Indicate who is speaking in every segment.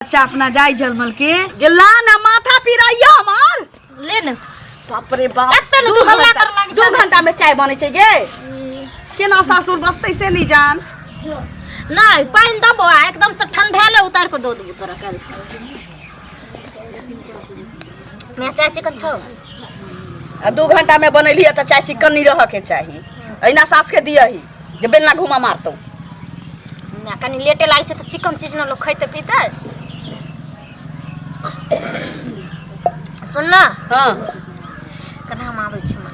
Speaker 1: बच्चा अपना जाय जलमल के गेला ना माथा पिराइया हमार।
Speaker 2: ले ने।
Speaker 1: बाप रे बाप।
Speaker 2: एते ने
Speaker 1: दू
Speaker 2: तू हल्ला
Speaker 1: घंटा-
Speaker 2: कर लागी
Speaker 1: 2 घंटा में चाय बनै छै गे। केना सासुर बसतै से नहीं जान।
Speaker 2: नहीं, पानि दबो आ एकदम से ठंढेले उतार के दो देबो तोरा काल्हि छै। मैं चाय चिकन छौ।
Speaker 1: आ 2 घंटा में बनैली तऽ चाय चिकन नहीं रह के चाही। एहिना सास के दियही जे बेलना घुमा मारतौ।
Speaker 2: मैं कनी लेटे लागै छै तऽ चिकन चीज ने लोक खैते पीते। सुन ना।
Speaker 1: हाँ।
Speaker 2: कना हम आबै छी माँ।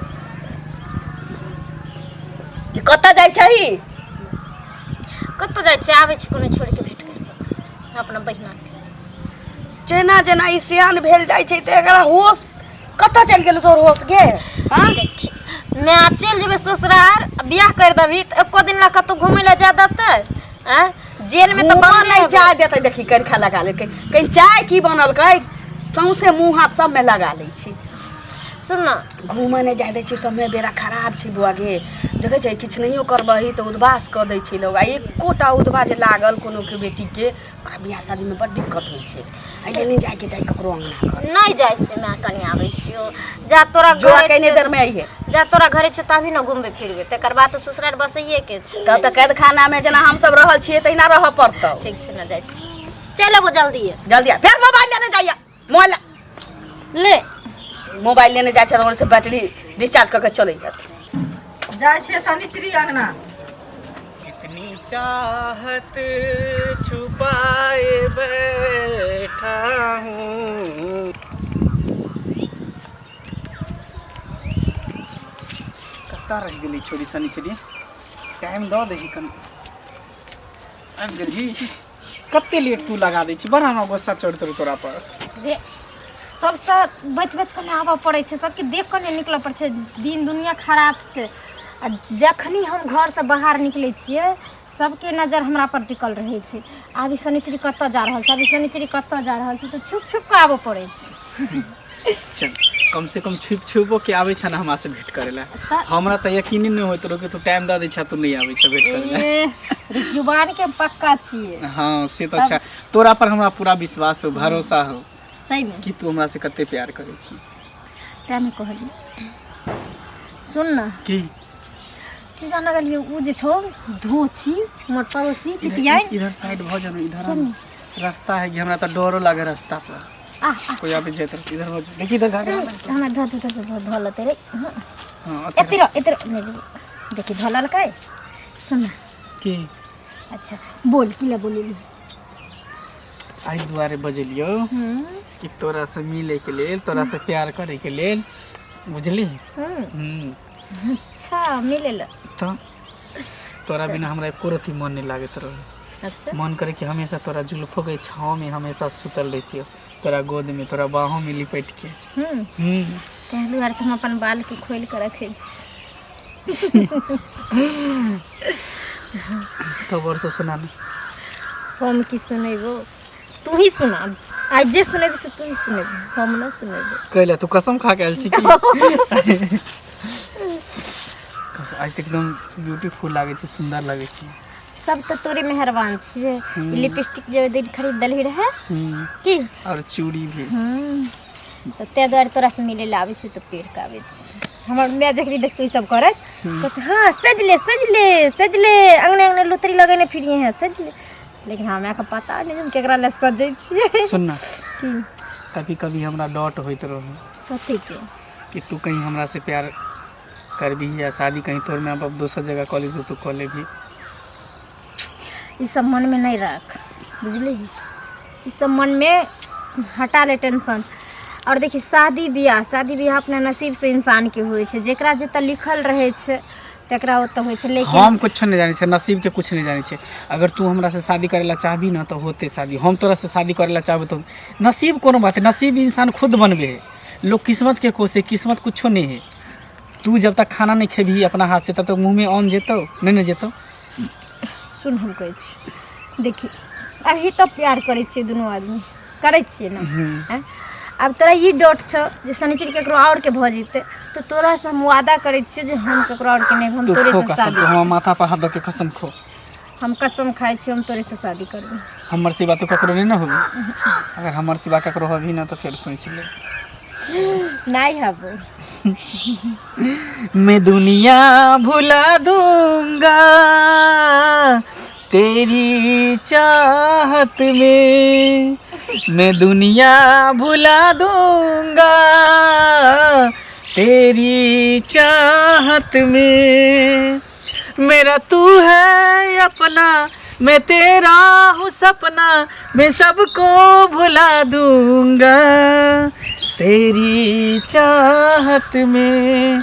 Speaker 1: कि कतऽ जाइ छही?
Speaker 2: कतऽ जाइ छी, आबै छी कोनो छोड़ि के भेट करि अपना बहिना के।
Speaker 1: जेना जेना ई सियान भेल जाइ छै तऽ एकरा होश कतऽ चलि गेल तोर होश गे? हाँ?
Speaker 2: देखी, मैं आब चलि जेबै ससुरार आ बियाह करि देबही तऽ एको दिन ला कतौ घुमै लए जा देतै? आँय, जेल में तऽ
Speaker 1: घूमऽ
Speaker 2: बंदे
Speaker 1: नहि
Speaker 2: हेबै।
Speaker 1: चाय देतै। देखी करिखा लगा लेलकै। कहीं चाय की बनलकै सौंसे मुँह हाथ सबमे लगा लै छै।
Speaker 2: सुन ना।
Speaker 1: घूमऽ नहि जाय दै छै। समय बेरा खराब छै बौआ गे। देखै छै किछु नहियो करबही तऽ उदबास कऽ दै छै लोग। आ एकोटा उदबा जे लागल कोनो के बेटीके, ओकरा बियाह शादीमे बड्ड दिक्कत होइ छै। एहि लेल नहि जायके चाही ककरो अङ्गना घर।
Speaker 2: नहि जाइ छी माय, कनि आबै छियौ। जा तोरा
Speaker 1: जोड़ा
Speaker 2: घरे
Speaker 1: कने
Speaker 2: छियौ।
Speaker 1: देर में अइहे।
Speaker 2: जा तोरा घरे छियौ तभी ने घुमबै फिरबै, तकर बाद तऽ ससुराल बसैये के छै।
Speaker 1: तब तऽ कैद खानामे जेना हमसब रहल छियै तहिना रहऽ पड़तौ।
Speaker 2: ठीक छै ने, जाइ छी। चलि अबो जल्दी।
Speaker 1: जल्दी आ। फेर मोबाइल लेने जाइया। मोबाइल
Speaker 2: ले।
Speaker 1: मोबाइल लेने जाइ छै से बैटरी डिस्चार्ज कऽ के चलै जात।
Speaker 3: जाइ छियै शनिचरी अंगना।
Speaker 4: कितनी चाहत छुपाए बैठा हूँ। कतऽ रहि गेली छोरी शनिचरी? टाइम दऽ दही कनि। आबि गेलही? कते लेट तू लगा दै छी, बड़ा हमरा गुस्सा चढ़ि तोरा पर।
Speaker 2: रे, सबसँ बचि बचि कऽ ने आबऽ पड़ै छै, सबके देख कऽ ने निकलऽ पड़ै छै। दिन दुनिया खराब छै आ जखनी हम घरसँ बाहर निकलै छियै सबके नजर हमरा पर टिकल रहै छै। आब ई शनिचरी कतऽ जा रहल छै, आब ई शनिचरी कतऽ जा रहल छै, तऽ छुप छुप कऽ आबऽ पड़ै छै।
Speaker 4: चल, कम से कम छुप छुपो के आबै छ ने हमरा से भेंट करे ला। हमरा तऽ यकीने नहि होइत रहो कि तू टाइम दऽ दै छ, तू नहि आबै छ भेंट करे ला।
Speaker 2: ए, रे जुबान के पक्का छियै।
Speaker 4: हाँ से तऽ अच्छा, तोरा पर हमरा पूरा विश्वास हो, भरोसा हो।
Speaker 2: सही में?
Speaker 4: कि तू हमरा से कते प्यार करै छी।
Speaker 2: तें नहि कहली। सुन ना।
Speaker 4: की?
Speaker 2: की जाना गेलियै उ जे छौ धोछी हमर पड़ोसी पितियाइन।
Speaker 4: इधर साइड भऽ जानो, इधर हम रास्ता है कि हमरा तऽ डरो लागे रास्ता पर।
Speaker 2: आ आ
Speaker 4: कोई आबि जाइत रहत। इधर हो जा, देखी इधर घाट।
Speaker 2: हमरा धो धो धो धो धो लेतै रे।
Speaker 4: हाँ।
Speaker 2: एते रह, एते रह, नहि जेबै। देखी धो लेलकै। सुन ना।
Speaker 4: की?
Speaker 2: अच्छा बोल, की ला बोलेली?
Speaker 4: एहि दुआरे बजेलियौ कि तोरा से मिले के लेल, तोरा से प्यार करे के लेल, बुझली?
Speaker 2: अच्छा, मिले ला?
Speaker 4: तऽ तोरा बिना हमरा एको रत्ती मन नहीं लागैत रहे।
Speaker 2: अच्छा।
Speaker 4: मन करे कि हमेशा तोरा जुल्फो के छाँव में हमेशा सुतल रहितियौ, तोरा गोद में, तोरा बाहों में लिपट के।
Speaker 2: ताहि दुआरे तऽ हम अपन बाल के खोलि कऽ रखै छी।
Speaker 4: तब और से सुना ना।
Speaker 2: हम की सुनेबो? तू ही सुना। आज जे सुनेबी से तू ही सुनेबी, हम न सुनेबो।
Speaker 4: कैला? तू कसम खा के आयल छी की कसम? आइ तऽ एकदम ब्यूटीफुल लागै छै, सुंदर लागै छै।
Speaker 2: सब तऽ तोरे मेहरबान छियै। ई लिपस्टिक जे ओहि दिन खरीद देलही रहे की
Speaker 4: और चूड़ी भी।
Speaker 2: तऽ ताहि दुआरे तोरा से मिलै लए आबै छी तऽ पेड़ के आबै छी। हमर माय जखनी देखतौ ई सब करैत, कहतौ हाँ सजले सजले सजले, अंगने अंगने लुतरी लगेने फिरिए हैं सजले। लेकिन हमरा मायके पता नहि हम केकरा लए सजै छियै।
Speaker 4: सुन ना।
Speaker 2: की?
Speaker 4: कभी कभी हमरा डाउट होइत रहे।
Speaker 2: कथी के?
Speaker 4: कि तू कहीं हमरा से प्यार करबी या शादी कहीं तोर माय बाप दोसर जगह कॉलेज दो तू कऽ लेबही।
Speaker 2: ई सब मनमे नहि राख, बुझली? ई सब मनमे हटा ले टेंशन। आओर देखी, शादी बियाह अपना नसीबसँ इंसानके होइ छै। जेकरा जतऽ लिखल रहै छै तकरा ओतऽ होइ छै, लेकिन
Speaker 4: हम कुछो नहि जानै छियै, नसीब के कुछ नहि जानै छियै। अगर तू हमरा से शादी करे ला चाहबी ना तऽ होते शादी। हम तोरा से शादी करे ला चाहबे तो नसीब कोनो बात है? नसीब इंसान खुद बनबे है। लोग किस्मत के कोसे, किस्मत कुछो नहीं है। तू जब तक खाना नहीं खेबही अपना हाथ से तब तक मुँह में अन्न जेतौ नहीं? ने जेतौ।
Speaker 2: सुन, हम कहै छी, देखी अभी तऽ प्यार करै छियै, दुनू आदमी करै छियै ने? आँय? आब तोरा ई डर छौ जे शनिचर केकरो आओर के भऽ जेतै, तऽ तोरासँ हम वादा करै छियौ जे हम केकरो आओर के नहि, हम
Speaker 4: तू
Speaker 2: तोरे
Speaker 4: खो
Speaker 2: से
Speaker 4: कसम
Speaker 2: शादी
Speaker 4: तू हमरा माथा पर हाथ दऽ के कसम खो।
Speaker 2: हम कसम खाइ छी, हम तोरे से शादी करबै।
Speaker 4: हमर सिवा तो ककरो नहीं ना होबी। अगर हमर सिवा ककरो होबी ना तो फिर सोच ले।
Speaker 2: नहीं हबो।
Speaker 4: मैं दुनिया भुला दूंगा तेरी चाहत में, मैं दुनिया भुला दूंगा तेरी चाहत में, मेरा तू है अपना, मैं तेरा हूँ सपना, मैं सबको भुला दूंगा तेरी चाहत में,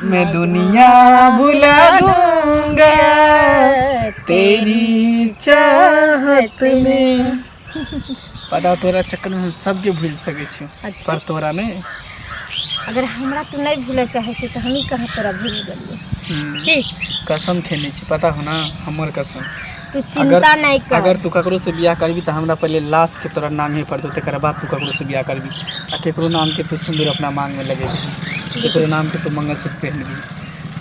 Speaker 4: मैं दुनिया भुला दूंगा तेरी चाहत में। पता तोरा चक्कर में हम सबके भूल सकै छी।
Speaker 2: अच्छा।
Speaker 4: पर तोरा नहीं।
Speaker 2: अगर हमरा तू नहीं भूले चाहे छी तो हम ही कहाँ तोरा भूल गेलियै। की
Speaker 4: कसम खेने छी, पता हो ना, हमर कसम।
Speaker 2: तू चिंता नहीं कर।
Speaker 4: अगर तू ककरो से बियाह करबी तऽ हमरा पहिले लाश के तोरा नामे पर दो, तकर बाद तू ककरो से बियाह करबी। आ केकरो नाम के तू सिंदूर अपना मांग में लगेबी, केकरो नाम के तू मंगलसूत्र पहनबी,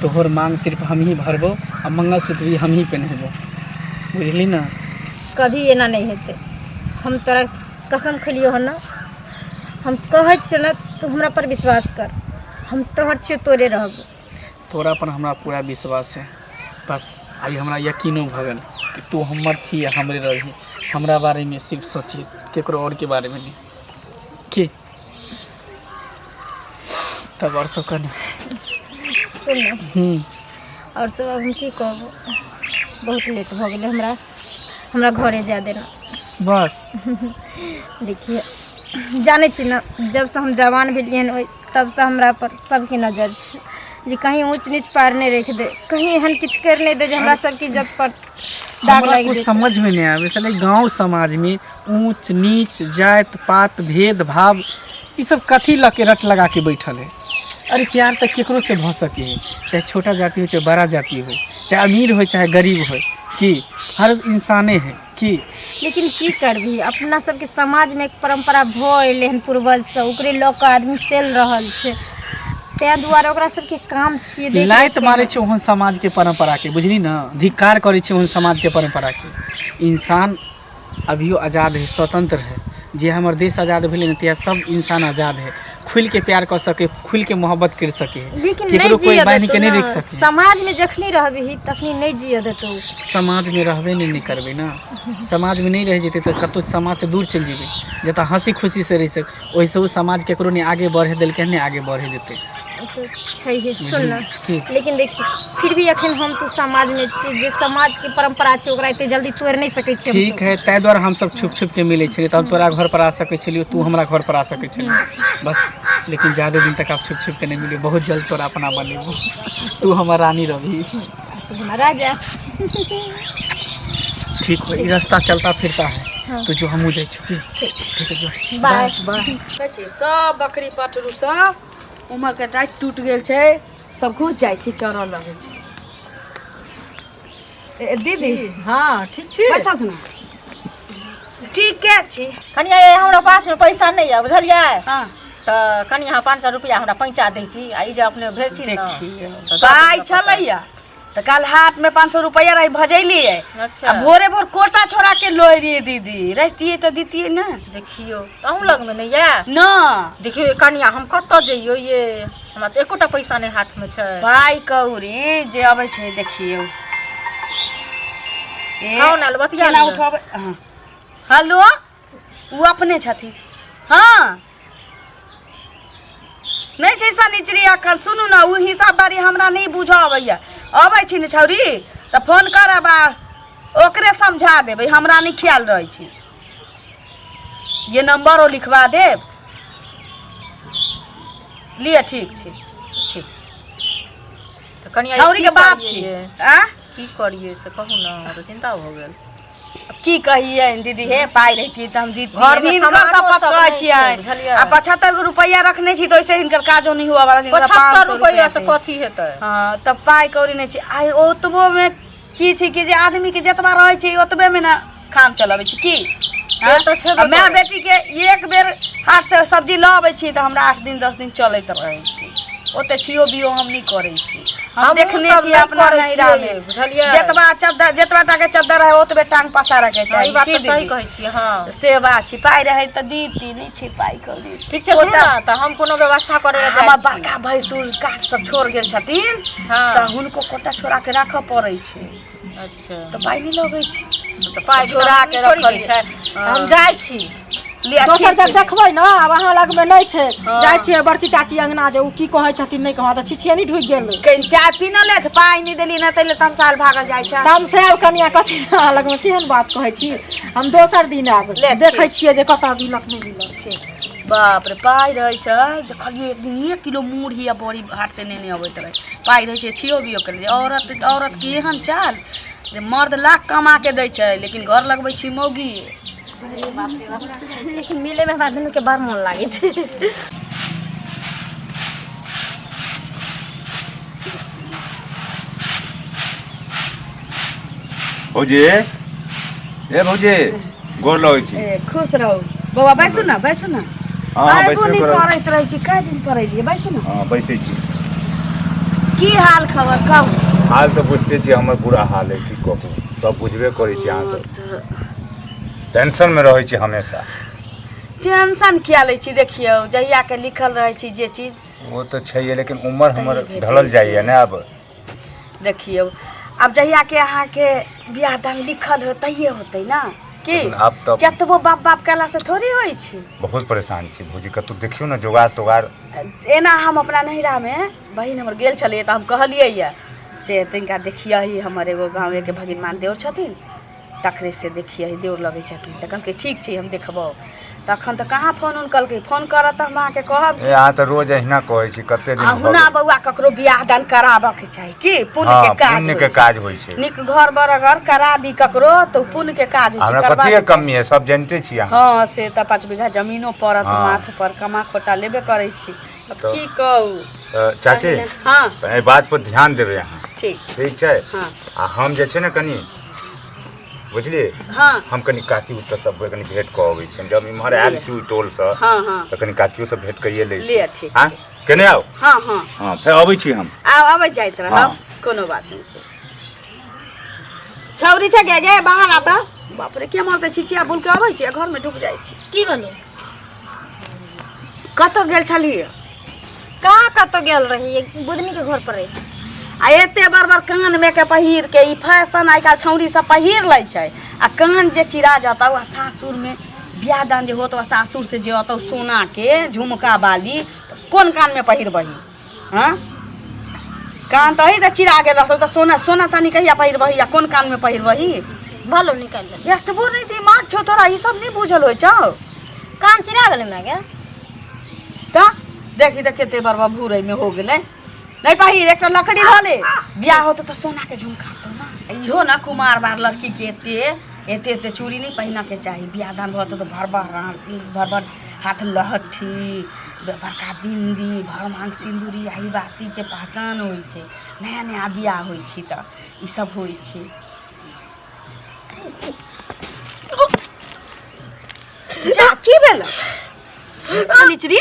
Speaker 4: तोहर मांग सिर्फ हम ही भरबो आ मंगलसूत्र भी हम ही पहनेबो, बुझली ना?
Speaker 2: कभी एना नहीं हेतै, हम तोरा कसम खेलियो हन ना, हम कहै छियो ना, तू हमरा पर विश्वास कर, हम तोहर छियो, तोरे रहबो।
Speaker 4: तोरा पर हमरा पूरा विश्वास है, बस अभी हमरा यकीनो भऽ गेल कि तू हमर छी आ हमरे रही। हमरा बारेमे सिर्फ सोची, केकरो और के बारेमे नहीं। की तब और सब कहना?
Speaker 2: सुन ना। और सब अब हम की कहबो, बहुत लेट भऽ गेलै, हमरा हमरा घरे जाय देना।
Speaker 4: बस।
Speaker 2: देखिए, जानै छी ने, जबसँ हम जवान भेलियै हन ओहि तबसँ हमरा पर सबके नजर छै जे कहीं ऊँच नीच पार नहि राखि दे, कहीं एहन किछु करि नहि दे जे हमरा सबके इज्जत पर दाग
Speaker 4: हमरा
Speaker 2: लागि
Speaker 4: कुछ
Speaker 2: जेतै।
Speaker 4: समझ में नहीं आवे साले, गांव समाज में ऊंच नीच जात पात भेदभाव ई सब कथी लऽ के रट लगा के बैठल है। अरे प्यार तऽ केकरो से भऽ सके है, चाहे छोटा जाति हो चाहे बड़ा जाति हो, चाहे अमीर हो चाहे गरीब हो, की हर इंसाने है की।
Speaker 2: लेकिन की करबही, अपना सबके समाजमे एक परम्परा भऽ एलै हन पूर्वजसँ, ओकरे लऽ कऽ आदमी चलि रहल छै, ताहि दुआरे ओकरा सबके काम छियै देख
Speaker 4: लाइत
Speaker 2: रेख
Speaker 4: मारै
Speaker 2: केनाइ।
Speaker 4: छै ओहन समाजके परम्पराके, बुझली ने? धिक्कार करै छै ओहन समाजके परम्पराके। इंसान अभियो आजाद है, स्वतंत्र है। जे हमर देश आजाद भेलै ने तहिया सब इंसान आजाद है, खुलि के प्यार कऽ सके, खुलि के मोहब्बत करि सके है।
Speaker 2: लेकिन नहि
Speaker 4: केकरो कोइ
Speaker 2: जियऽ
Speaker 4: बान्हि
Speaker 2: देतौ
Speaker 4: के नहि
Speaker 2: ने
Speaker 4: राखि सके।
Speaker 2: समाजमे जखनी रहबही तखनी नहि जियऽ देतौ।
Speaker 4: समाजमे रहबे नहि ने करबै ने, समाजमे नहि रहि जेतै तऽ कतहु समाजसँ दूर चलि जेबै, जतऽ हँसी खुशीसँ रहि सक। ओहिसँ ओ समाज केकरो नहि आगे बढ़े देलकै हन, नहि आगे बढ़े देतै।
Speaker 2: ओ तऽ छैहे। सुन ने।
Speaker 4: की?
Speaker 2: लेकिन देखी, फिर भी अखन हम तू समाजमे छी, जे समाजके परम्परा छै ओकरा एते जल्दी तोड़ि नहि सकै छियै
Speaker 4: ठीक
Speaker 2: हमसब।
Speaker 4: है, ताहि दुआरे हमसब छुप छुप के मिलै छलियै, तऽ हम तोरा घर पर आ सकै छलियौ, तू हमरा घर पर आ सकै छलियै, बस। लेकिन ज्यादे दिन तक आब छुप छुप के नहि मिलियौ। बहुत जल्द तोरा अपना बनेबो, तू हमर रानी रहबही।
Speaker 2: तू हमर राजा।
Speaker 4: ठीक हो, ई रास्ता चलता फिरता है।
Speaker 2: हाँ।
Speaker 4: तो जो हमहूँ जाइ छी। की ठीक है, जो।
Speaker 2: बाय।
Speaker 1: कहै छै सब बकरी पटरू सब उम्हरके टाइट टूटि गेल छै, सब घुसि जाइ छै, चरऽ लगै छै। ए, दीदी।
Speaker 3: हँ, ठीक छी?
Speaker 1: पैसा सुना, ठीके छी।
Speaker 5: कनिया ये, हमरा पासमे पैसा नहि यऽ, बुझलियै?
Speaker 1: हँ।
Speaker 5: तऽ कनि अहाँ 500 रुपैआ हमरा पैंचा दैती आ ई जे अपने भेजथिन ने।
Speaker 4: देखियौ।
Speaker 5: तऽ दऽ
Speaker 1: पाइ
Speaker 5: देब।
Speaker 1: छलैया तऽ काल्हि हाथमे 500 रुपैआ रही, भजैलियै।
Speaker 5: अच्छा।
Speaker 1: आ भोरे भोर कोटा छोड़ा के लोइ रहियै। दीदी, रहितियै तऽ दितियै ने।
Speaker 5: देखियौ, तऽ अहूँ लगमे नहि यऽ?
Speaker 1: न।
Speaker 5: देखियौ ये कनिया, हम कतऽ जइयौ ये? हमरा तऽ एकोटा पैसा नहि हाथमे छै।
Speaker 1: पाइ कौड़ी जे अबै छै, देखियौ। ए,
Speaker 5: खाउ ने, बतिया
Speaker 1: केना
Speaker 5: लिअ।
Speaker 1: उठेबै? हँ, हेलो, ओ अपने छथिन? हँ, नहि छै शनिचरी एखन। सुनू ने, ओ हिसाब बारी हमरा नहि बुझऽ अबैया। अबै छी ने छौरी तऽ फोन करब आ ओकरे समझा देबै, हमरा नहि ख्याल रहै छै। ये नंबरो लिखवा देब, लिअ। ठीक छै, ठीक।
Speaker 5: तऽ कनिया ये,
Speaker 1: छौरी
Speaker 5: की
Speaker 1: के बाप
Speaker 5: करियै
Speaker 1: छी।
Speaker 5: ये?
Speaker 1: आ
Speaker 5: की करियै से कहू ने, हमरा तऽ चिन्ता भऽ गेल।
Speaker 1: की कहियै दीदी हे, पाइ रहितियै तऽ हम दितियै।
Speaker 5: घरमे
Speaker 1: हिनकर
Speaker 5: सामानो
Speaker 1: सब
Speaker 5: सब
Speaker 1: कहै
Speaker 5: नहि छै,
Speaker 1: छियै।
Speaker 5: बुझलियै?
Speaker 1: आ 75 गो रुपैआ रखने छी तऽ ओहिसँ हिनकर काजो नहि हुअ वाला छै। हिनका
Speaker 5: 75
Speaker 1: 500
Speaker 5: रुपैआ से
Speaker 1: छै।
Speaker 5: कथी हेतै?
Speaker 1: हँ, तऽ पाइ कौड़ी नहि छै। आइ ओतबोमे की छै कि जे आदमीके जतबा रहै छै ओतबेमे ने काम चलबै छै की।
Speaker 5: से तऽ छेबे
Speaker 1: आ माय
Speaker 5: करै।
Speaker 1: बेटीके एक बेर हाथसँ सब्जी लऽ अबै छी तऽ हमरा 8 दिन 10 दिन चलैत रहै छै। ओते छियो बियो हम नहि करै छी। हम
Speaker 5: हमहूँ
Speaker 1: देखने
Speaker 5: सब
Speaker 1: छी
Speaker 5: नहि
Speaker 1: अपना
Speaker 5: करै
Speaker 1: नैहरा
Speaker 5: छियै,
Speaker 1: में।
Speaker 5: बुझलियै?
Speaker 1: जतबा चद्दर, जतबा टा के चद्दर है ओतबे टांग पसारऽ के
Speaker 5: हँ,
Speaker 1: चाही।
Speaker 5: ई बात
Speaker 1: की
Speaker 5: तऽ सही
Speaker 1: दीदी?
Speaker 5: कहै छियै। हँ,
Speaker 1: से बात छै, पाइ रहै तऽ दीती, नहि छै पाइ कौड़ी।
Speaker 5: ठीक छै, सुनू ने, तऽ हम कोनो व्यवस्था करै लए
Speaker 1: हमर
Speaker 5: जाइ छी।
Speaker 1: बड़का भैंसुर काठ सब छोड़ गेल छथिन।
Speaker 5: हँ।
Speaker 1: तऽ हुनको कोटा छोड़ा के राखऽ पड़ै छै।
Speaker 5: अच्छा।
Speaker 1: तऽ पाइ नहि लगै छै।
Speaker 5: तऽ पाइ
Speaker 1: छोड़ा के
Speaker 5: थोड़ी
Speaker 1: रखल
Speaker 5: दै छै।
Speaker 1: हँ।
Speaker 5: हम जाइ छी।
Speaker 1: लिअ,
Speaker 3: दोसर
Speaker 1: ठीक
Speaker 3: जग
Speaker 1: छै।
Speaker 3: देखबै ने, आब अहाँ लगमे नहि छै। जाइ छियै बड़की चाची अंगना, जे ओ की कहै छथिन नहि कहै, तऽ छिछियनी ढुकि गेल।
Speaker 1: कनि चाय पी न ले, पाइ नहि देली ने तै ले तमसाल भागल जाइ छै।
Speaker 3: तऽ हम से आब कनिया कथी अहाँ लगमे केहन बात कहै छी? हम दोसर दिन आयब।
Speaker 1: ले,
Speaker 3: देखै छियै जे कतऽ मिलत नहि मिलत।
Speaker 1: ठीक। बाप रे, पाइ रहै छै। देखलियै एक दिन 1 किलो मुरही आ बड़ी हाट से नेने अबैत रहै। पाइ रहै छै, छियो बियो केलियै। औरत, औरत के एहन चाल जे मर्द लाख कमा के दै छै, लेकिन घर लगबै छी मौगी।
Speaker 2: लेकिन मिलैमे हमरा दुनूके बड़ मोन लागै छै।
Speaker 6: भौजी, ए भौजी, गोर लगै छी।
Speaker 1: ए, खुश रहू बौआ, बैसू ने, बैसू ने।
Speaker 6: हँ,
Speaker 1: आइबो
Speaker 6: बैसबे
Speaker 1: नहि
Speaker 6: करब।
Speaker 1: करैत रहै छी, कए दिन पर एलियै, बैसू ने।
Speaker 6: हँ, बैसै छी।
Speaker 1: की हाल खबर कहू?
Speaker 6: हाल तऽ बुझिते छी, हमर बुरा हाल है, की कहू, सब बुझबे करै छी अहाँ सब। टेंशनमे रहै छी हमेशा।
Speaker 1: टेंशन किया लै छी? देखियौ, जहिया के लिखल रहै छी जे चीज
Speaker 6: ओ तऽ छैहे, लेकिन उमर हमर
Speaker 1: तहिये भेटै
Speaker 6: ढलल जाइए
Speaker 1: छै।
Speaker 6: ने आब।
Speaker 1: देखियौ, आब जहिया के अहाँके बियाह दान लिखल हो तहिये होतै ने की।
Speaker 6: लेकिन आब तऽ
Speaker 1: कतबो बाप बाप केलासँ थोड़ी होइ छै।
Speaker 6: बहुत परेशान छी भौजी, कतहु देखियौ ने जोगाड़ तोगाड़।
Speaker 1: एना हम अपना नैहरामे बहिन हमर गेल छलियै तऽ हम कहलियै यऽ से तनिका देखियही, हमर एगो गाँवेके भगिनमान देवर छथिन, तकरे से देखियही, देवर लगै छथिन। तऽ कहलकै ठीक छै, हम देखबौ। तखन तऽ कहाँ फोन उन कलकै। फोन करत तऽ हम अहाँके कहब।
Speaker 6: ए, अहाँ तऽ रोज अहिना कहै छी, कते दिन भऽ
Speaker 1: अहुना
Speaker 6: गेल।
Speaker 1: बौआ, ककरो बियाह दान कराबऽके चाही कि पुण्य के
Speaker 6: हँ,
Speaker 1: काज
Speaker 6: पुण्य
Speaker 1: होइ
Speaker 6: के
Speaker 1: छै।
Speaker 6: काज होइ छै।
Speaker 1: नीक घर बर अगर करा दी ककरो तऽ उ पुण्य के काज होइ छै।
Speaker 6: हमरा
Speaker 1: करबा
Speaker 6: कथी के
Speaker 1: के चाही।
Speaker 6: कमी है, सब जनिते छी अहाँ।
Speaker 1: हँ, से तऽ 5 बीघा जमीनो पड़त।
Speaker 6: हँ।
Speaker 1: माथ पर कमा खोटा लेबे करै छी। अब
Speaker 6: तऽ
Speaker 1: की कहू।
Speaker 6: तऽ चाची,
Speaker 1: हँ,
Speaker 6: एहि बात पर ध्यान देबै अहाँ।
Speaker 1: ठीक।
Speaker 6: ठीक छै।
Speaker 1: हँ।
Speaker 6: आ हम जे छै ने कनि बुझलियै,
Speaker 1: हँ,
Speaker 6: हम कनि काकी ओतऽ सब कनि भेंट कऽ अबै छी। जब इम्हर आयल छी ओहि टोलसँ
Speaker 1: हँ हँ
Speaker 6: तऽ कनि काकियो से भेंट करिए लै छी।
Speaker 1: लिअ, ठीक।
Speaker 6: हँ, केने आउ।
Speaker 1: हँ हँ।
Speaker 6: हँ, फेर अबै छी हम।
Speaker 1: आब अबैत जाइत रहब।
Speaker 6: हँ।
Speaker 1: कोनो बात नहि छै। छौरी छै गे, गे बाहर आ तऽ। बाप रे, के मारते छिछिया बोल के अबै छी आ घरमे ढुक जाइ छी।
Speaker 2: की भेलौ?
Speaker 1: कतऽ गेल छलियै?
Speaker 2: कहाँ कतऽ गेल रही, बुधनी के घर पर रही।
Speaker 1: आ एते बड़ बड़ कानमे के पहिर के, ई फैशन आइ काल्हि छौरी सब पहिर लै छै, आ कान जे चिरा जतौ आ सासुरमे बियाह दान जे होतौ आ सासुर से जे अतौ सोना के झुमका बाली, तऽ कोन कानमे पहिरबही? हँ, कान तऽ तऽ चिरा गेल रहतौ तऽ सोना सोना चानी कहिया पहिरबही आ कोन कानमे पहिरबही?
Speaker 2: भलो निकालि देली।
Speaker 1: एतबो नहि दिमाग छौ तोरा, ई सब नहि बुझल होइ छौ?
Speaker 2: कान चिरा गेलै माय गे?
Speaker 1: तऽ देखी तऽ कते बड़ भूरैमे हो गेलै। नहि पहिर, एकटा लकड़ी धऽ ले। बियाह होतौ तऽ सोना के झुमका अनतौ ना। इहो ना कुमार बार लड़की के एते एते एते चूड़ी नहि पहिनऽ के चाही। बियाह दान भऽ तऽ भर भर भर भर हाथ लहठी, बड़का बिन्दी, भर मांग सिन्दूरी, आही बाती के पहचान होइ छै। नया नया बियाह होइ छै तऽ ई सब होइ छै। जा, की भेल शनिचरी?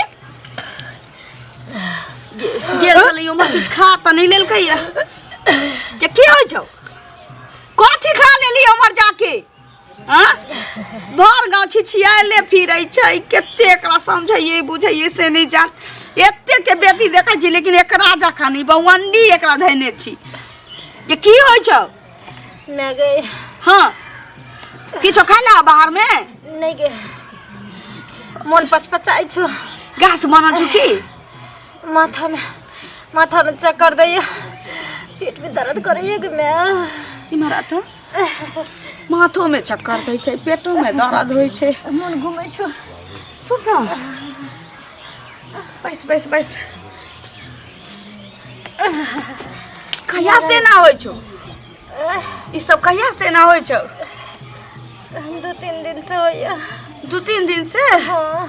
Speaker 1: गेल छलै उम्हर, किछु खा तऽ नहि लेलकै या के? की होइ छौ? कथी खा लेली उम्हर जाके? हाँ, भर गाँव छिछियाले फिरै छै। कते एकरा समझैयै बुझैयै से नहि जान। एते के बेटी देखै छी, लेकिन एकरा जखन ई बौअंडी एकरा धैने छी जे की होइ छौ?
Speaker 2: माय गे।
Speaker 1: हाँ, किछो खाइ ला बाहरमे?
Speaker 2: नहि गे, मोन पचपचाइ छौ।
Speaker 1: घास बनल छौ की?
Speaker 2: माथामे माथामे चक्कर दैया, पेटमे दर्द करैया गे माय।
Speaker 1: इम्हर आ तऽ। माथोमे चक्कर दै छै, पेटोमे दर्द होइ छै।
Speaker 2: मोन घुमै छौ।
Speaker 1: सुन न, बैस बैस बैस। कहिया से ना होइ छौ ई सब? कहिया से ना होइ छौ?
Speaker 2: 2-3 दिन से होइया।
Speaker 1: 2-3 दिन से?
Speaker 2: हाँ।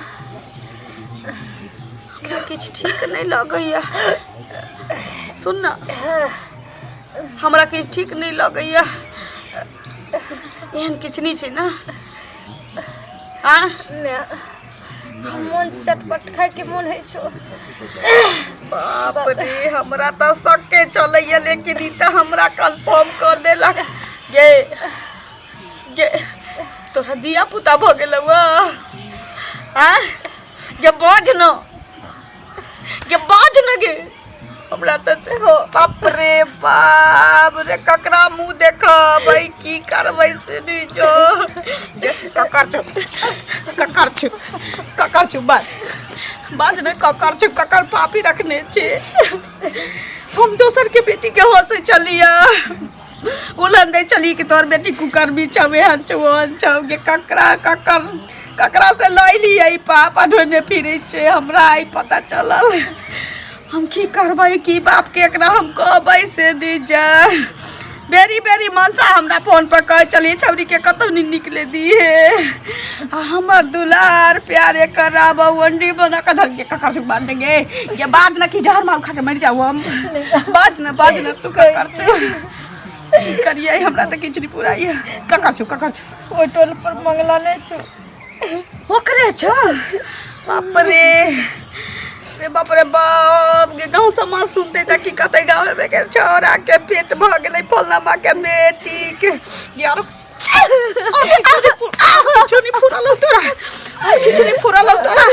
Speaker 1: हमरा किछु ठीक नहि लगैया। सुन न, हमरा किछु ठीक नहि लगैया। एहन किछु नहि छै ने? आ
Speaker 2: माय, मोन चटपट खायके मोन होइ छौ।
Speaker 1: बाप रे, हमरा तऽ शक्के चलैया, लेकिन ई तऽ हमरा कंफर्म कऽ देलक। गे गे, तोरा धिया पुता भऽ गेलौ आँय? गे बाज न, गे बाज न गे। हमरा तऽ हो, बाप रे बाप रे, ककरा मुँह देखबै, की करबै से नहि जो। ककर छौ, ककर छौ, ककर छौ? बाज, बाज ने, ककर छौ, ककर पापी रखने छी? हम दोसर के बेटी के हंसै छलियै, उलहन दै छलियै कि तोहर बेटी कुकर्मी छौ, एहन छौ, ओहन छौ। गे ककरा, ककर, ककरा से लैलियै ई पाप आ ढोने फिरै छै? हमरा आइ पता चलल। हम की करबै, की बापके एकरा हम कहबै से नहि जा। बेरी बेरी मनसा हमरा फोन पर कहै छलियै, छौरीके कतहु नहि निकले दिहे आ हमर दुलार प्यारे कराब वंडी बना कऽ धर के ककर से बांध देंगे। ये बाज न, की जहर मार खा के मर जाऊ हम? बाज न, बाज न, तू ककर छौ? की करियै, हमरा तऽ किछु नहि पुराइए। ककर छौ, ककर छौ?
Speaker 2: ओहि टोल पर मंगला नहि छौ?
Speaker 1: ओकरे छौ। बाप रे रे बाप रे बाप गे, गाँव समाज सुनते तऽ की कहतै? गाँव में के छौड़ा के पेट भऽ गेलै फलना के बेटी के। यार, किछु नहि फुरल हौ तोरा, किछु नहि फुरल हौ तोरा।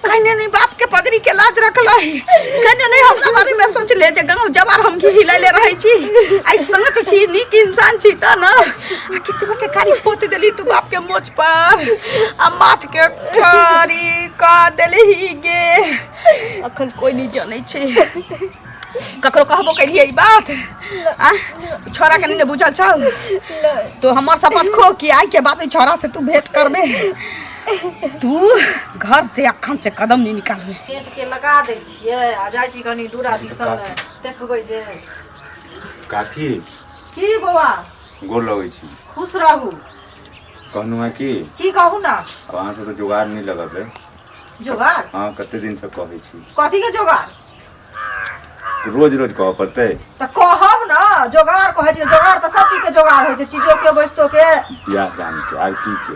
Speaker 1: कहने नहि बाप के पगड़ी के लाज रखलै, कहने नहि हमरा बारे में सोचले जे गाँव जवार हम घी हिलैले रहै छी। आइ संगत छी, नीक इंसान छी तऽ न। आ किछु के कारी पोत देली तू बाप के मोछ पर आ माथ के कारी कऽ देलही गे। अखन कोइ नहि जनै छै। ककरो कहबो केलियै ई बात? आ छोरा के नहि बुझल छौ? तो हमर शपथ खो कि आइ के बाद छोरा से तू भेंट करबे, तू घर से अखन से कदम नहीं निकालबे।
Speaker 3: पेट के लगा दै छियै आ जाइ छी कनी दूरा दिसन, देखबै जे।
Speaker 6: काकी।
Speaker 3: की बौआ?
Speaker 6: गोर लगै छी।
Speaker 3: खुश रहू।
Speaker 6: कहलहुँ हँ कि
Speaker 3: की कहू ना?
Speaker 6: आब अहाँ सब तऽ जोगाड़ नहि लगेबै?
Speaker 3: जोगाड़?
Speaker 6: हँ, कते दिनसँ कहै छी।
Speaker 3: कथी के जोगाड़?
Speaker 6: रोज रोज कहऽ पड़तै?
Speaker 3: तऽ कहब ने। जोगाड़ कहै छै, जोगाड़ तऽ सब चीज के जोगाड़ होइ छै, चीजो के, वस्तु के।
Speaker 6: बियाह दान के, आर की के?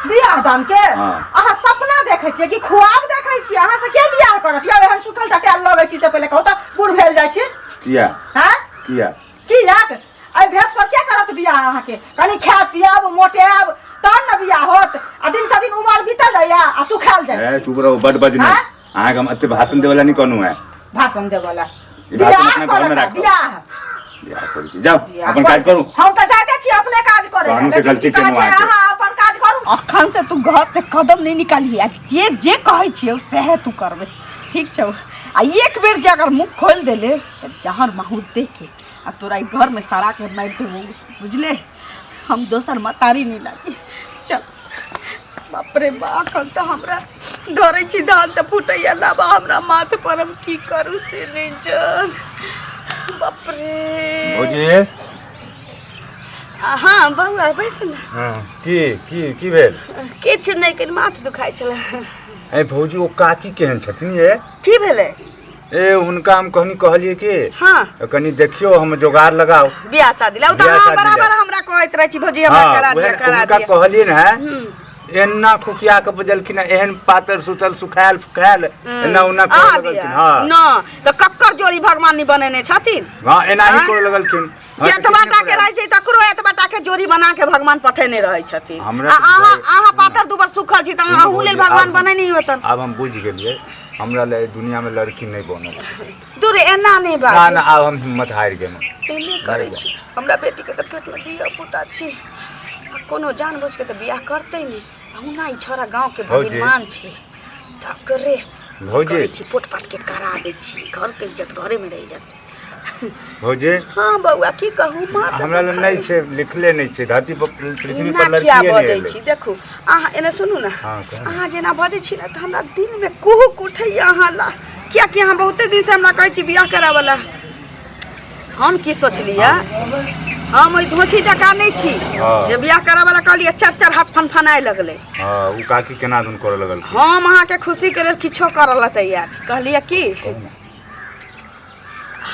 Speaker 3: बियाह दान के?
Speaker 6: हाँ।
Speaker 3: अहाँ सपना देखै छियै कि ख्वाब देखै छियै? अहाँ से के बियाह करत यौ? एहन सुखल टटायल लगै छी से पहिले कहू तऽ, बूढ़ भेल जाइ छी।
Speaker 6: किया?
Speaker 3: हँ?
Speaker 6: किया?
Speaker 3: कियाक एहि भेष पर के करत बियाह अहाँके? कनि खायब पियब, मोटायब, तहन ने बियाह होत। आ दिन से दिन उमर बीतल जाइया आ सुखायल जाइ
Speaker 6: ए
Speaker 3: छी।
Speaker 6: चुप रहू, बड बजने।
Speaker 3: हाँ?
Speaker 6: अहाँके हम एते भाषण देवला नहीं कहलहुँ है।
Speaker 3: भाषण देवला।
Speaker 6: ई भाषण
Speaker 3: बियाह
Speaker 6: अपना घरमे
Speaker 3: करत
Speaker 6: राखब।
Speaker 3: बियाह।
Speaker 6: बियाह करै छी, जाउ।
Speaker 3: बियाह
Speaker 6: अपन काज करू।
Speaker 3: हम तऽ जाइते छी अपने काज करे।
Speaker 6: कहलहुँ से
Speaker 3: लेकिन
Speaker 6: गलती
Speaker 3: की कहै
Speaker 6: केलहुँ
Speaker 3: छै,
Speaker 6: अहाँके।
Speaker 3: अहाँ अपन काज करू।
Speaker 1: अखन से तू घर से कदम नहीं निकाली आ जे जे कहै छियौ सएह तू करबे, ठीक छौ? आ एक बेर जे अगर मुँह खोलि देले तऽ जहर माहूर दे के आ तोरा ई घर में सड़ा के मारि देबो, बुझले? हम दोसर मतारी नहीं लागी। चल। बाप रे बा, अखन तऽ हमरा धरै छी धान तऽ फूटैया लाबा हमरा माथ पर। हम की करू से नहीं जान। बाप रे।
Speaker 6: भौजी।
Speaker 1: हाँ बौआ, बैस ने।
Speaker 6: हाँ, की की की भेल?
Speaker 1: किछु नहि, कनि माथ दुखाइ छलै।
Speaker 6: ए भौजी, ओ काकी केहन छथिन ये?
Speaker 1: की भेलै?
Speaker 6: ए हुनका हम कहनी, कहलिए कि
Speaker 1: हाँ
Speaker 6: कनी देखियो, हम जोगाड़ लगाओ
Speaker 1: बियाह शादी ला। ओ तऽ
Speaker 6: बियाह
Speaker 1: अहाँ
Speaker 6: शादी ला।
Speaker 1: बराबर हमरा कहैत रहै छी, भौजी हमरा
Speaker 6: हाँ
Speaker 1: करा
Speaker 6: उएह
Speaker 1: दिअ, करा
Speaker 6: हुनका
Speaker 1: दिअ।
Speaker 6: कहलिए ने, एना खुखिया के बजलखिन, एहन पातर सुतल सुखायल फुखायल एना ओना करऽ
Speaker 1: अहाँ
Speaker 6: लगलखिन।
Speaker 1: दिया
Speaker 6: हाँ।
Speaker 1: न तऽ कक्कर जोड़ी भगवान नहि बनेने छथिन?
Speaker 6: हाँ, एनाही
Speaker 1: आँय?
Speaker 6: करऽ लगलखिन। हाँ, तऽ
Speaker 1: एतबा
Speaker 6: किछु
Speaker 1: टा
Speaker 6: नहि
Speaker 1: के रहै छै तकरो एतबा टा के जोड़ी बना के भगवान पठेने रहै छथिन।
Speaker 6: हमरा
Speaker 1: आ
Speaker 6: तऽ
Speaker 1: अहाँ
Speaker 6: बुझाइ-
Speaker 1: अहाँ पातर दुबर सुखल छी तऽ
Speaker 6: सुनू
Speaker 1: अहूँ लेल
Speaker 6: भौजी,
Speaker 1: भगवान
Speaker 6: आब हम-
Speaker 1: बनेने होतन।
Speaker 6: आब हम बुझि गेलियै, हमरा ले दुनिया में लड़की नहीं बनल छै।
Speaker 1: दूर, एना नहीं
Speaker 6: ना
Speaker 1: बाजू।
Speaker 6: ना, आब हम हिम्मत हारि गेलहुँ।
Speaker 1: एने करै छी। हमरा बेटीके तऽ पेटमे धिया पुता छी आ कोनो जानबूझ के तऽ बियाह करतै नहि। अहुना ई छौड़ा गाँवके
Speaker 6: भौजी।
Speaker 1: भगिनमान छै, तकरे
Speaker 6: भौजी।
Speaker 1: करै छी, पोट पाट के करा दै छी, घरके इज्जत घरेमे रहि जेतै।
Speaker 6: भौजी।
Speaker 1: हाँ बौआ, की कहू, माथ
Speaker 6: हमरा लग नहीं छै, लिखले नहीं छै धरती पर, पृथ्वी
Speaker 1: एना
Speaker 6: पर लड़की
Speaker 1: किया
Speaker 6: नहीं
Speaker 1: बजै
Speaker 6: एलै।
Speaker 1: छी? देखू, अहाँ एने सुनू ने।
Speaker 6: हाँ, कहू ने।
Speaker 1: अहाँ जेना बजै छी ने तऽ हमरा दिलमे कुहुक उठैया अहाँ ला, कियाकि अहाँ बहुते दिनसँ हमरा कहै छी बियाह कराबऽ ला। हम की सोचलियै, हम ओहि धोछी जकाँ नहि छी
Speaker 6: हाँ।
Speaker 1: जे बियाह कराबऽ ला कहलियै चारि चारि हाथ फनफनाय लगलै।
Speaker 6: हाँ, ओ काकी केना दुन करऽ लगलखिन।
Speaker 1: हम अहाँके खुशीके लेल किछो करऽ ला तैयार छी। कहलियै की
Speaker 6: कहू ने।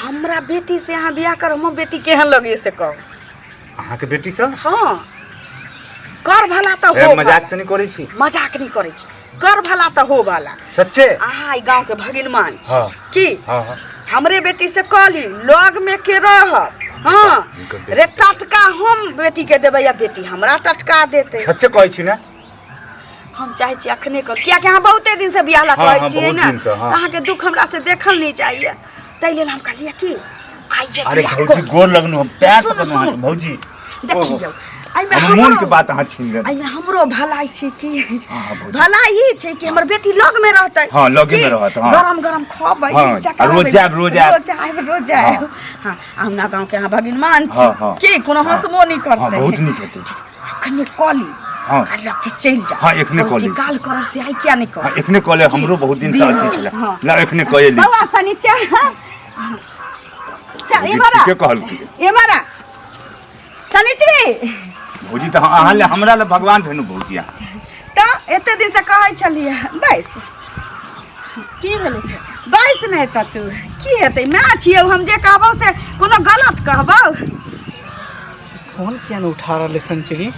Speaker 1: हमरा बेटी से अहाँ बियाह करब, हमर बेटी केहन लगैए से कहू।
Speaker 6: अहाँके बेटी से?
Speaker 1: हाँ। कर भला तऽ
Speaker 6: ए,
Speaker 1: हो
Speaker 6: मजाक तऽ नहि करै छी?
Speaker 1: मजाक नहि करै छी, कर भला तऽ हो भला।
Speaker 6: सच्चे?
Speaker 1: अहाँ ई गाँव के भगिनमान छी।
Speaker 6: हाँ।
Speaker 1: की?
Speaker 6: हाँ हाँ।
Speaker 1: हमरे बेटी से कहली लग में के रहब। हाँ रे, टटका हम बेटी के देबै या बेटी हमरा टटका देतै।
Speaker 6: सच्चे कहै छी ने?
Speaker 1: हम चाहै छी अखने कर, कियाकि अहाँ बहुते दिन से बियाह ला
Speaker 6: हाँ,
Speaker 1: कहै
Speaker 6: हाँ,
Speaker 1: छियै
Speaker 6: बहुत
Speaker 1: ने,
Speaker 6: दिन से, हाँ।
Speaker 1: अहाँके दुख हमरा से देखल नहीं जाइए, ताहि लेल हम कहलियै कि आइए
Speaker 6: अरे
Speaker 1: बियाह
Speaker 6: भौजी
Speaker 1: करू।
Speaker 6: गोर लगनु हम, पैर
Speaker 1: सुनू,
Speaker 6: पकड़नु अहाँके
Speaker 1: सुनू।
Speaker 6: भौजी।
Speaker 1: देखियौ एहिमे
Speaker 6: हम मोन के
Speaker 1: हमरो
Speaker 6: बात अहाँ छीन लेलहुँ।
Speaker 1: एहिमे हमरो भलाई छै कि
Speaker 6: हाँ, हाँ, भौजी।
Speaker 1: भलाई ई छै कि हमर बेटी लग में रहतै।
Speaker 6: हाँ, लगे में
Speaker 1: की?
Speaker 6: रहत, हाँ।
Speaker 1: गरम गरम खबै,
Speaker 6: हाँ,
Speaker 1: नीचा
Speaker 6: आ रोज
Speaker 1: करबै।
Speaker 6: जायब, रोज आयब।
Speaker 1: रोज आयब, रोज आयब। हाँ, आ हमरा गाँव के अहाँ भगिनमान छी।
Speaker 6: हाँ, हाँ।
Speaker 1: की कोनो
Speaker 6: हाँ।
Speaker 1: हंसबो नहि करतै।
Speaker 6: हाँ, बहुत नीक हेतै।
Speaker 1: अखने कऽ ली।
Speaker 6: हाँ।
Speaker 1: आ लऽ के चलि जा।
Speaker 6: हाँ, एखने कऽ
Speaker 1: भौजी
Speaker 6: ली।
Speaker 1: काल करब से आइ किया नहि
Speaker 6: हाँ,
Speaker 1: करब?
Speaker 6: एखने कऽ ले, हमरो बहुत दिन से अथी छलै।
Speaker 1: हाँ।
Speaker 6: ला एखने कऽ ली।
Speaker 1: बौआ सनी चल, चल
Speaker 6: भौजी
Speaker 1: एम्हर आ।
Speaker 6: ठीके कहलकै।
Speaker 1: एम्हर आ सनिचरी।
Speaker 6: भौजी तऽ अहाँ ले हमरा ले भगवान भेनु भौजी अहाँ।
Speaker 1: तऽ एते दिन से कहै छलियै बैस।
Speaker 2: की भेलै से?
Speaker 1: बैस नहि तऽ तू की हेतै, माय छियौ हम, जे कहबौ से कोनो गलत कहबौ?
Speaker 4: फोन किया नहि उठा रहल है संचरी?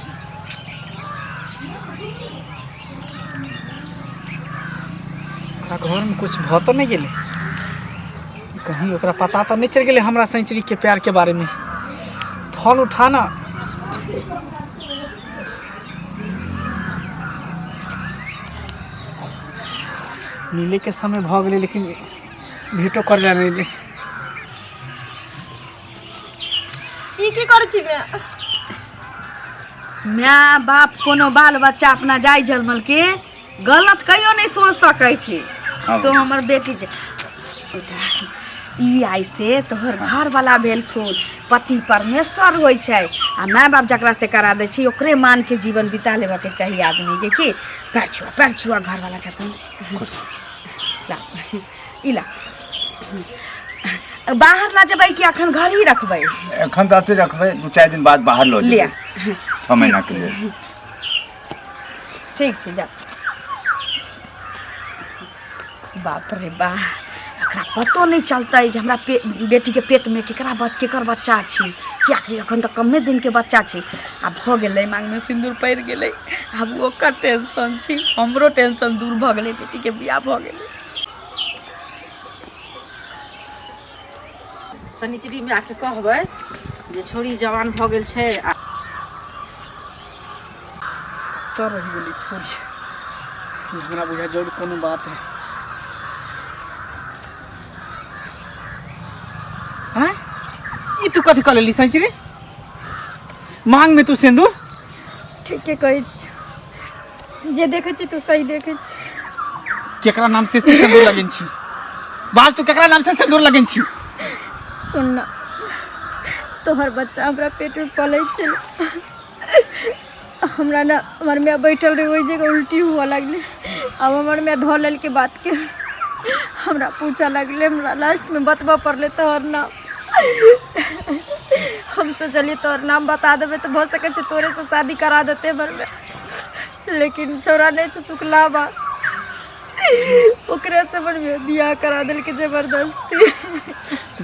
Speaker 4: ओकरा घरमे कुछ भऽ तऽ नहि गेलै कहीं? ओकरा पता तऽ नहि चलि गेलै हमरा संचरीके प्यारके बारेमे? फोन उठा ना। मिलैके समय भऽ गेलै लेकिन भेटो करै लए नहि एलै।
Speaker 5: ई की करै छी बे?
Speaker 1: माय बाप कोनो बाल बच्चा अपना जाय जन्मल के गलत कहियो नहि सोच सकै छै।
Speaker 6: हाँ।
Speaker 1: तो हमर बेटी छै बेटा, ई आइ से तोहर घरवाला भेलखुन। पति परमेश्वर होइ छै आ माय बाप जकरा से करा दै छै ओकरे मान के जीवन बिता लेबऽ के चाही आदमी के। की पैर छुआ, पैर छुआ, घरवाला छथुन। ला ई ला, बाहर ला जेबै कि अखन घर ही रखबै?
Speaker 6: एखन तऽ अते रखबै, 2-4 दिन बाद बाहर लऽ
Speaker 1: लिअ।
Speaker 6: जेबै 6 महीना के लेल।
Speaker 1: ठीक छै, जा। बाप रे बा, एकरा पतो नहि चलतै जे हमरा पे बेटीके पेटमे केकरा बच केकर बच्चा छै, किएकि एखन तऽ कमे दिनके बच्चा छै। आ भऽ गेलै, माँगमे सिन्दूर पड़ि गेलै, आब ओकर टेंशन छै, हमरो टेंशन दूर भऽ गेलै, बेटीके बियाह भऽ गेलै।
Speaker 5: शनिचरी मायके कहबै जे छोरी जवान भऽ गेल छै आ
Speaker 4: कतऽ रहि गेलै छोरी? हमरा बुझा जरूर कोनो बात है। आँय, ई तू कथी कऽ लेली सैचरी? मांग में तू सिंदूर?
Speaker 2: ठीके कहै छी, जे देखै छी तू सही देखै छी।
Speaker 4: केकरा नाम से तू सिंदूर लगेन छी? बाज, तू केकरा नाम से सिंदूर लगेन छी?
Speaker 2: सुन न, तोहर बच्चा हमरा पेटमे पलै छै। हमरा ने हमर माय बैठल रहे ओहि जगह, उल्टी हुअ लगलै। आब हमर माय धऽ लेलकै बातके, हमरा पूछऽ लगलै। हमरा लास्टमे बतबऽ पड़लै तोहर नाम। हम सोचलियै तोहर नाम बता देबै तऽ भऽ सकै छै तोरेसँ शादी करा देतै हमर माय, लेकिन छौड़ा नहि छै सुखला बा, ओकरे से हमर बियाह करा देलकै जबरदस्ती।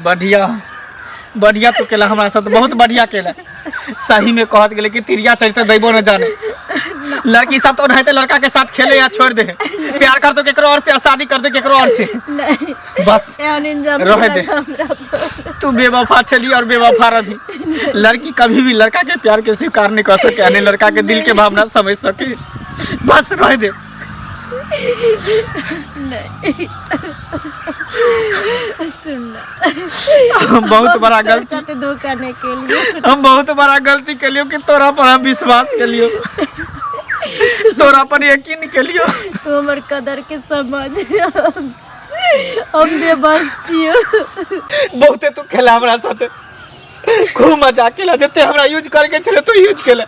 Speaker 4: बढ़िया, बढ़िया तू केला हमरा साथ, बहुत बढ़िया केला। सही में कहत गेले कि तिरिया चरित्र दैबो न जाने। लड़की सब तो ओनाहिते लड़का के साथ खेले या छोड़ दे, प्यार कर दो केकरो और से या शादी कर दे केकरो और से।
Speaker 2: नहीं।
Speaker 4: बस
Speaker 2: एहन इंजाम
Speaker 4: रहे दे।
Speaker 2: हमरा पर।
Speaker 4: तू बेवफा चली और बेवफा रही। लड़की कभी भी लड़का के प्यार के स्वीकार नहीं कर सके, यानी लड़का के दिल के भावना समझ सके। बस रह दे।
Speaker 2: नहीं, सुन ना।
Speaker 4: हम बहुत बड़ा
Speaker 2: तोरा
Speaker 4: गलती
Speaker 2: साथे धोखा नहीं केलियो।
Speaker 4: हम बहुत बड़ा गलती केलियो कि तोरा पर हम विश्वास केलियो, तोरा पर यकीन केलियो।
Speaker 2: तू हमर कदर के समझ, हम बेबस छियो।
Speaker 4: बहुते तू खेला हमरा साथे, खूब मजा केला। जते हमरा यूज करके छले तू यूज केला।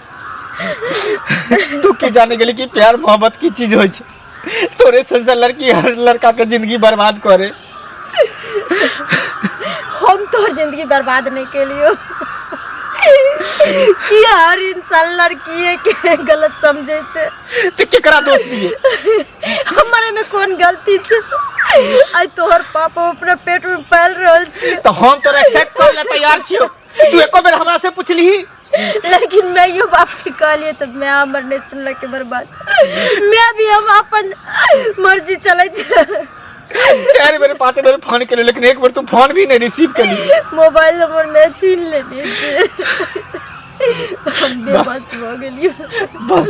Speaker 4: तू की जाने गेली कि प्यार मोहब्बत की चीज होइ छै? तोरे से से लड़की हर लड़का के जिंदगी बर्बाद करे।
Speaker 2: हम तोहर जिंदगी बर्बाद नहीं केलियो कि हर इंसान लड़की के गलत समझे छै।
Speaker 4: तो केकरा दोष दिए?
Speaker 2: हमर में कोन गलती छै? आइ तोहर पापा अपना पेट में पाल रहल छी।
Speaker 4: तो हम तोरा एक्सेप्ट करे ला तैयार छियो। तू एको बेर हमरा से पुछलीही
Speaker 2: लेकिन माइयो बाप के कहलिए तऽ माय हमर नहि सुनलक हमर बात। माय भी हम अपन मर्जी चलै छै।
Speaker 4: 4 बेर 5 बेर फोन केलियो, लेकिन एक बेर तू फोन भी नहीं रिसीव केली।
Speaker 2: मोबाइल हमर माय छीन लेने छै। हम बेबस भऽ गेलियै।
Speaker 4: बस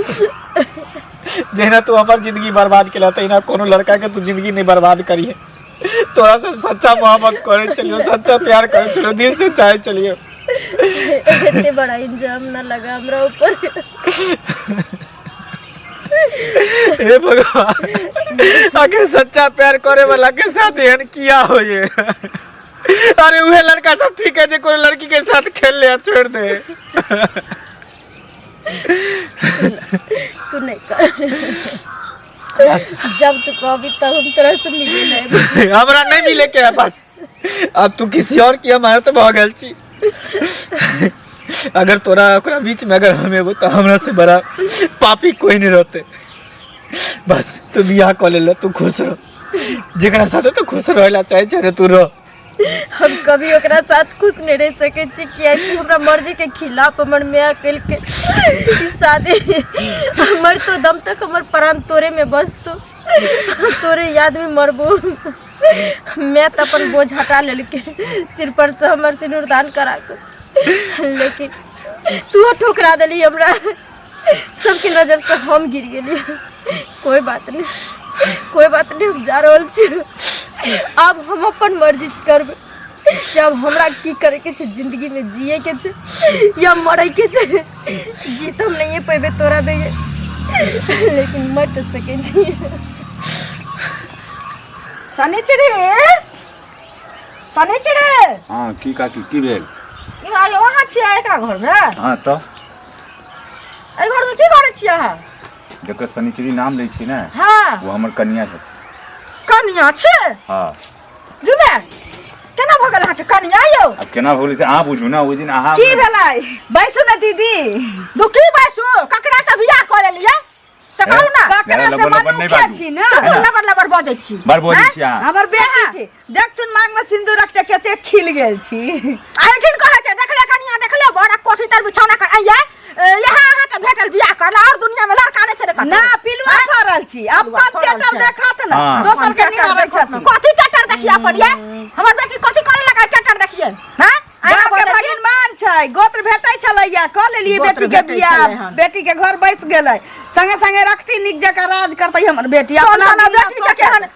Speaker 4: जहिना तू हमर जिंदगी बर्बाद केला तहिना कोनो लड़का के तू जिंदगी नहीं बर्बाद करिहे। तोरा से सच्चा मोहब्बत करे चलियो, सच्चा प्यार करे चलियो, दिल से चाहे चलियो।
Speaker 2: एते बड़ा इंजाम ना लगा हमरा ऊपर।
Speaker 4: हे भगवान, आखिर सच्चा प्यार करे वाला के साथ एहन किया हो ये? अरे उहे लड़का सब ठीक है जे कोनो लड़की के साथ खेल ले छोड़ दे।
Speaker 2: तू नहीं कर, जब तू कहबी तब हम तोरा से मिले नहीं।
Speaker 4: हमरा नहीं मिले के है बस, अब तू किसी और की हमारे तो भऽ गेल छी। अगर तोरा ओकरा बीच में अगर हम एगो तो हमरा से बड़ा पापी कोई नहीं रहते। बस तू बियाह कऽ ले, तू खुश रह, जेकरा साथे तू खुश रहेला चाहे छे रे तू रह।
Speaker 2: हम कभी ओकरा साथ खुश नहीं रह सकै छी, कियाकि हमरा मर्जी के खिलाफ हमर माय केलकै ई शादी। हमर तो दम तक हमर प्राण तोरे में बसतो, तोरे याद में मरबो। मैं तऽ अपन बोझ हटा लेलकै सिर पर से हमर सिनुरदान करा के, लेकिन तू ठुकरा देली हमरा, सबके नजर से हम गिर गेली। कोई बात नहीं, कोई बात नहीं, हम जा रहल छी। आब हम अपन मर्जी करबै, जब हमरा की करे के छै जिंदगी में, जिए के छै या मरे के छै। जी तऽ हम नहिए पेबै तोरा बगैर, लेकिन मर तऽ सकै छी।
Speaker 3: शनिचरी, शनिचरी।
Speaker 6: हाँ की काकी, की भेल?
Speaker 3: ई आइ अहाँ छियै एकरा घरमे?
Speaker 6: हाँ तऽ
Speaker 3: एहि घरमे की करै छियै अहाँ?
Speaker 6: जकर शनिचरी नाम लै छी ने,
Speaker 3: हाँ,
Speaker 6: वो हमर कनिया छथि।
Speaker 3: कनिया छै?
Speaker 6: हाँ।
Speaker 3: जुमे केना भऽ गेल अहाँके कनिया यौ?
Speaker 6: आब केना भऽ गेलै से अहाँ बुझू ने। ओहि दिन अहाँ
Speaker 3: की भेलै? बैसू ने दीदी। दू की बैसू? ककरा से बियाह कऽ लेलियै से कहू ना।
Speaker 6: ककरा
Speaker 7: ककरा से
Speaker 6: लबर लबर नहि
Speaker 7: मनुखे
Speaker 6: बाजू।
Speaker 7: छी ने।
Speaker 6: है ना?
Speaker 3: लबर लबर बजै छी।
Speaker 6: बड़ बजै छी अहाँ।
Speaker 7: हमर बेटी छी, देखथुन मांग में सिंदूर रखते कते खिल गेल छी।
Speaker 3: एहिठिन कहै छै देखले कनिया, देखले बड़ा कोठी तर बिछौना कर आइये, यहाँ अहाँके भेटल बियाह करला, और दुनिया में लड़का नहि छै रे कतौ।
Speaker 7: ना पिलुआ फरल छी, अपन
Speaker 3: फरल
Speaker 7: टेटर
Speaker 3: छै।
Speaker 7: देखत ना,
Speaker 6: हाँ।
Speaker 7: दोसर के निहारै छथिन।
Speaker 3: कथी टेटर देखिए अपन ये? हमर बेटी कथी करे लगा टेटर देखिए? हाँ,
Speaker 7: गाँव के भगिनमान छै, गोत्र भेटै छलैया, कऽ लेलियै
Speaker 3: गोत्र
Speaker 7: बेटी के
Speaker 3: भेटै
Speaker 7: बियाह,
Speaker 3: छलै हन।
Speaker 7: बेटी के घर बैस गेलै, संगे संगे रखती, नीक जकाँ राज करतै हमर बेटी।
Speaker 3: सोन
Speaker 7: अपना
Speaker 3: सोना
Speaker 7: दुनिया
Speaker 3: बेटी के केहन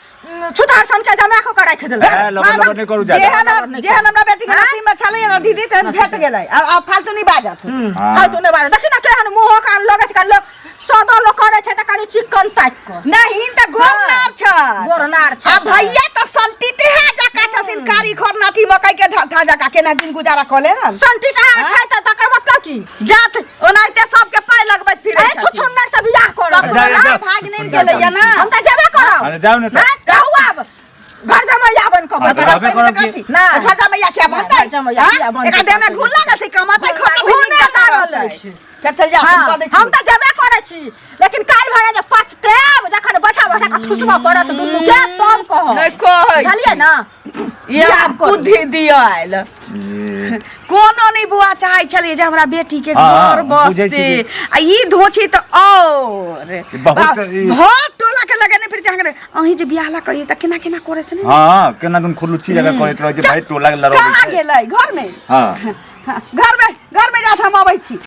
Speaker 3: छुतार सन के जमा कऽ के राखि देलकै।
Speaker 6: ए, लबर लबर नहि करू ज्यादा।
Speaker 7: जेहन जेहन हमरा बेटी के नसीब में छलैया ना दीदी, तेहन भेट गेलै। आब फालतू नहि बाजत।
Speaker 6: हाँ।
Speaker 3: फालतू नहि बाजत। देखी ने केहन मुँहो कान लगै छै, लोक सदो लोक करै छै तऽ कनि चिकन ताकि कऽ।
Speaker 7: नहीं तऽ गोरनार छै।
Speaker 3: गोरनार छै।
Speaker 7: आ भैया तऽ सन्ती टेहा जकाँ छथिन, कारी खरनाठी मकई के ढट्ठा जकाँ, केना दिन गुजारा कऽ लेन।
Speaker 3: सन्ती टेहा छै तऽ तकर मतलब की?
Speaker 7: जात ओनाहिते सबके पाइ लगबैत फिरै
Speaker 3: ए
Speaker 7: छथिन।
Speaker 3: छुछुन्नर से बियाह करब।
Speaker 7: ककरो
Speaker 6: जा, जा,
Speaker 7: लाइ भागि नहि गेलैया ना।
Speaker 3: हम तऽ जेबे करब।
Speaker 6: अरे जाउ ने तऽ।
Speaker 3: नहि कहू आब घर जमैया बन कऽ
Speaker 6: हाँ,
Speaker 3: बता।
Speaker 6: तऽ रहबे करब की?
Speaker 7: ना घर जमैया किया बनतै?
Speaker 3: घर जमैया किया बनतै?
Speaker 7: एकरा देह में घुन लागल छै, कमातै खटतै
Speaker 3: घुन
Speaker 7: नीक जकाँ
Speaker 3: लागल
Speaker 7: रहतै।
Speaker 3: अछि।
Speaker 7: फेर चलि जा, हम कऽ दै छी।
Speaker 3: हम तऽ जेबे करै छी, लेकिन काल्हि भरे जे पछतेब, जखन बैठा बैठा कऽ ठुसबऽ पड़त दुनू के तब कहब।
Speaker 7: नहि कहै छी।
Speaker 3: बुझलियै ने?
Speaker 7: ये हमरा बुद्धि दिअ आयल।
Speaker 6: ये
Speaker 7: कोनो नहि बौआ चाहै छलियै जे हमरा बेटी के
Speaker 6: हाँ,
Speaker 7: घर
Speaker 6: बुझै
Speaker 7: बसते
Speaker 6: छी कि-
Speaker 7: आ ई धोछी तऽ और
Speaker 6: ई बहुत ई-
Speaker 7: भर टोला के लगेने फिर जहाँ अहीं जे बियाह ला कहिए तऽ केना केना करे से नहीं
Speaker 6: हाँ, केना तुम खुरलुच्ची जगह करैत रहै छै भाई, टोला के लड़बै
Speaker 7: कहाँ
Speaker 6: छै।
Speaker 7: गेलै घर में?
Speaker 6: हाँ
Speaker 7: हाँ, घर में, घर में जात हम अबै छी।